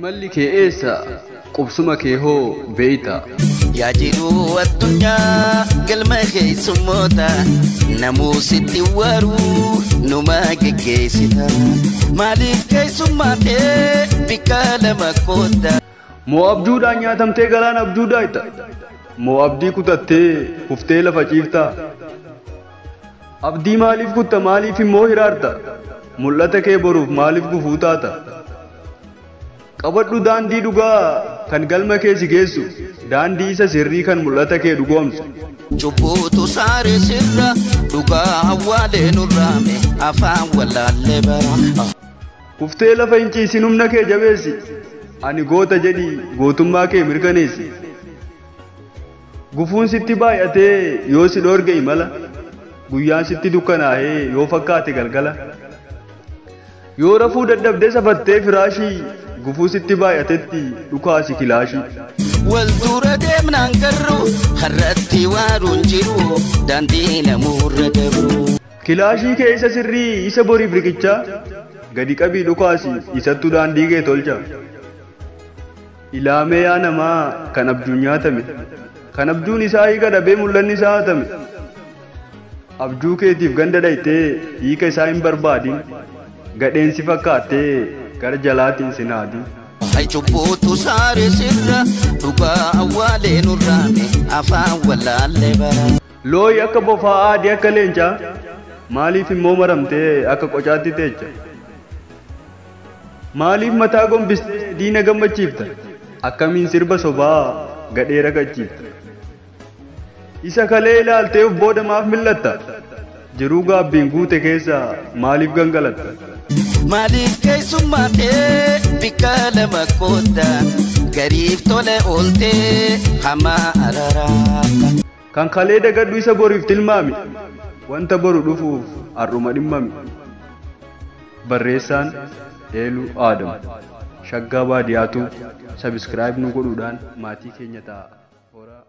Imalli kee eessa? Qubsuma kee hoo beeyta? Yaa jiruu addunyaa galma keessummoota namuu sitti waruu numa geggeessita. Maaliif keessummaatee bikka lama kootta? Moo abjuudhaan nyaatamtee galaan abjuudhaa itta? Moo abdii kutattee kuftee lafa ciiftaa? Abdii maaliif kutta, maaliif immoo hiraarta? Mul'ata kee boruuf maaliif gufuu taata? Qabadhu daandii dhugaa kan galma kee si geessu, daandii isa sirrii kan mul'ata kee dhugoomsu. Cubbuutu saare sirra dhugaa awwaalee nurraame afaan wallaallee bara. Kuftee lafa hin ciisin, humna kee jabeessi. Ani goota jedhii gootummaa kee mirkaneessi. Gufuun sitti baay'atee yoo si dhoorge imala, guyyaan sitti dukkanaa'ee yoo fakkaate galgala. Yoo rafuu dadhabdee safattee firaashii, gufuu sitti baay'atetti dhukaasi kilaashii. Wal dura deemnaan garuu har'atti waaruun jiru daandii namuurra dabru. Kilaashii kee isa sirrii isa boriif riqichaa, gadi qabii dhukaasi isattu daandii kee tolcha. Ilaamee yaa namaa kan abjuun nyaatame, kan abjuun isaa hiika dhabee mul'anni isaa hatame. Abjuu keetiif ganda dhayitee hiika isaa hin barbaadin, gadheen si fakkaattee gara jalaatiin sin haadin. Hai cubbuutu saare sirra dhugaa awwaalee nurraame afaan wallaallee bara. Looyi akka bofaa aadii akka leencaa, maaliif immoo maramtee akka qocaatti teecha? Maaliif mataa gombistee diina gammachiifta? Akkamiin sirba sobaa gadhee rakachiifta? Isa kalee ilaaltee of booda maaf mil'atta? Jiruu gaabbiin guute keessa maaliif gangalatta? Maaliif keessummaatee bikka lama kootta gariif tole ooltee hamaa araraata. Kan kalee dagadhu isa boriif tilmaami. Wanta boru dhufuuf har'uma dhimmami. Barreessaan Eeluu Aadam. Shaggaa Baadiyaatu subscribe nu godhuudhaan maatii keenya ta'a. Horaa.